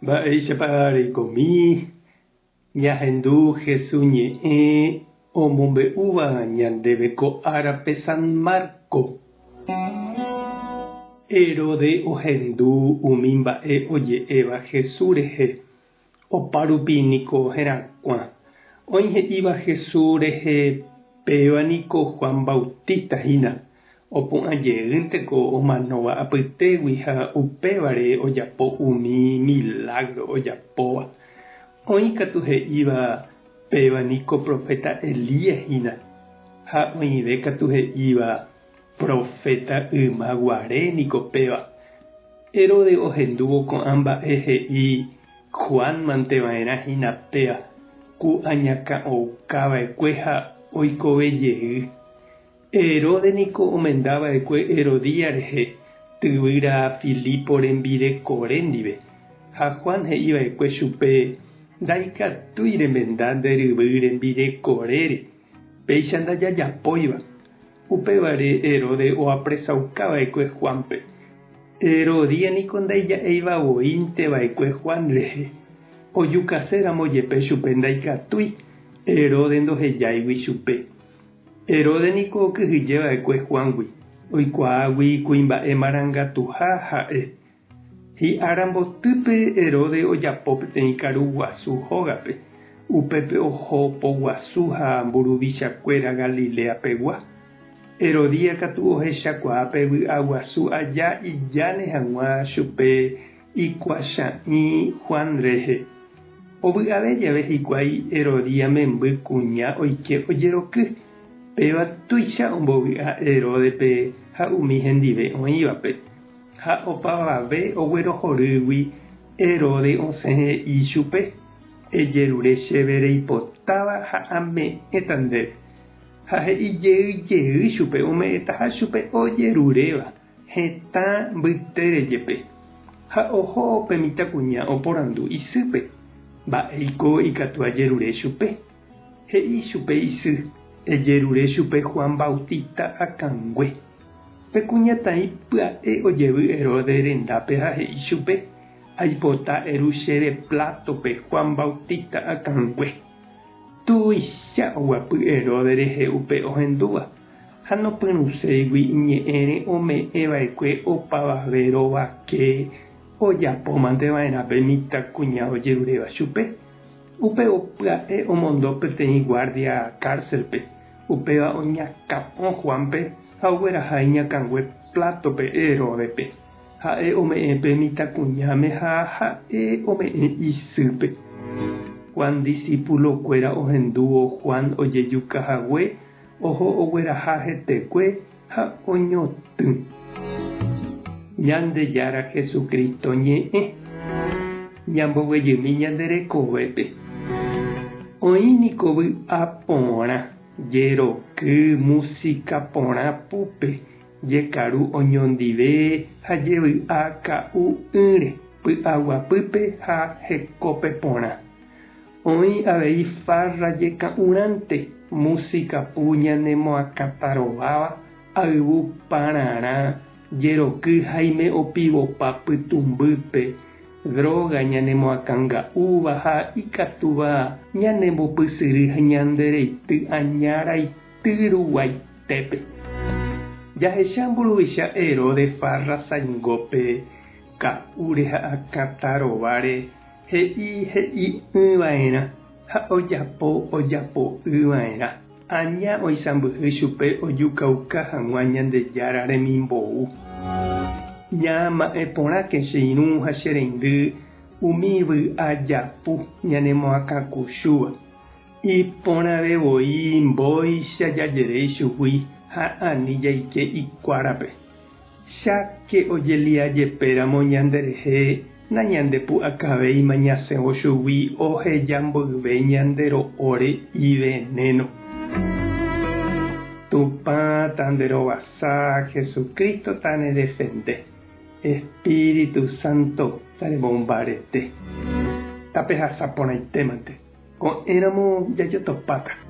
Mba'éichapa reikomi ñahendu Hesu ñe'ẽ omombe'úva ñandéve ko árape San Marco? Herode ohendu umi mba'e oje'éva Hesu rehe. Opárupi niko herakuã. Oĩ he'íva Hesu rehe péva niko Juan Bautista hína. Opu'ã jeýnteko omanóva apytégui ha upévare ojapo umi milágro ojapóva. Oĩ katu he'íva péva niko proféta Elías hína, ha oĩve katu he'íva proféta yma guare niko péva. Herodes ohendúvo ko'ã mba'e he'i Juan mante va'erã hína péva, ku añakã'ouka va'ekue ha oikove jey. Herodes niko omenda va'ekue Herodías rehe, tyvýra Filipo rembirekore ndive. Ha Juan he'i va'ekue chupe, Ndaikatúi remenda nde ryvy rembirekorére, péicha ndajajapóiva. Upévare Herodes oapresauka va'ekue Juánpe. Herodías niko ndaija'éiva voínte va'ekue Juan rehe. Ojukase ramo jepe chupe ndaikatúi, Herodes ndohejáigui chupe. Herodes niko okyhyje va'ekue Juángui, oikuaágui kuimba'e marangatuha ha'e. Hi'ára mbotýpe Herodes ojapo peteĩ karu guasu hógape, upépe oho poguasu ha mburuvichakuéra Galilea pegua. Herodías katu ohechakuaa pe vy'a guasu aja ijáne hag̃ua chupe Ikuacha'ĩ Juan rehe. Ovy'ave jave hikuái Herodías memby kuña oike ojeroky, péva tuicha ombovy'a Heródepe ha umi hendive oĩvape. Ha opavave oguerohorýgui Herodes osẽ he'i chupe, Ejerure chéve reipotáva ha ame'ẽta ndéve. Ha he'i jey jey chupe ome'ẽtaha chupe ojeruréva. Hetã mbytére jepe. Ha oho pe mitãkuña oporandu isýpe, Mba'éiko ikatu ajerure chupe? He'i chupe isy, Ejerure chupe Juan Bautista akãngue. Pe kuñataĩ pya'e ojevy Herodes rendápe ha he'i chupe, Aipota eru chéve plátope Juan Bautista akãngue. Tuicha oguapy Herodes rehe upe ohendúva. Ha nopyrũséigui iñe'ẽre ome'ẽ va'ekue opavave rovake ojapómante va'erã pe mitãkuña ojeruréva chupe. Upévo pya'e omondo peteĩ guárdia kárselpe, upéva oñakã'o Juánpe ha ogueraha iñakãngue plátope Heródespe. Ha'e ome'ẽ pe mitãkuñáme ha ha'e ome'ẽ isýpe. Juan disípulokuéra ohendúvo Juan ojejuka hague, Oho ogueraha hetekue ha oñotỹ. Ñandejára Jesucristo ñe'ẽ. Ñamboguejymi ñande rekovépe. Oĩ niko vy'a porã, jeroky, música porã púpe, jekaru oñondive ha jevy'a ka'u'ỹre, py'aguapýpe ha hekópe porã. Oĩ avei farra jeka'urãnte, músika pu ñanemoakãtarováva, ayvu pararã, jeroky háime opivopa pytũmbýpe, droga ñanemoakãnga'úva ha ikatúva ñanembopysyry ha ñandereity aña raity ruguaitépe. Jahecha mburuvicha Herodes farra saingópe, ka'úre ha akãtarováre, He'i he'i'ỹva'erã ha ojapo ojapo'ỹva'erã. Aña oisãmbyhy chupe ojukauka hag̃ua Ñandejára remimbou. Ñama'ẽ porãke che irũ ha che reindy umi vy'a japu ñanemoakãkuchúva. Iporãve voi mbóicha jajere ichugui ha ani jaike ikuárape. Cháke ojelia jepéramo ñanderehe nañandepu'akavéima ñasẽvo chugui oheja mboyve ñande ro'óre ivenéno. Tupã tanderovasa, Jesucristo tanedefende, Espíritu Santo taremombarete. Tapehasa porãitémante, ko'ẽramo jajotopáta.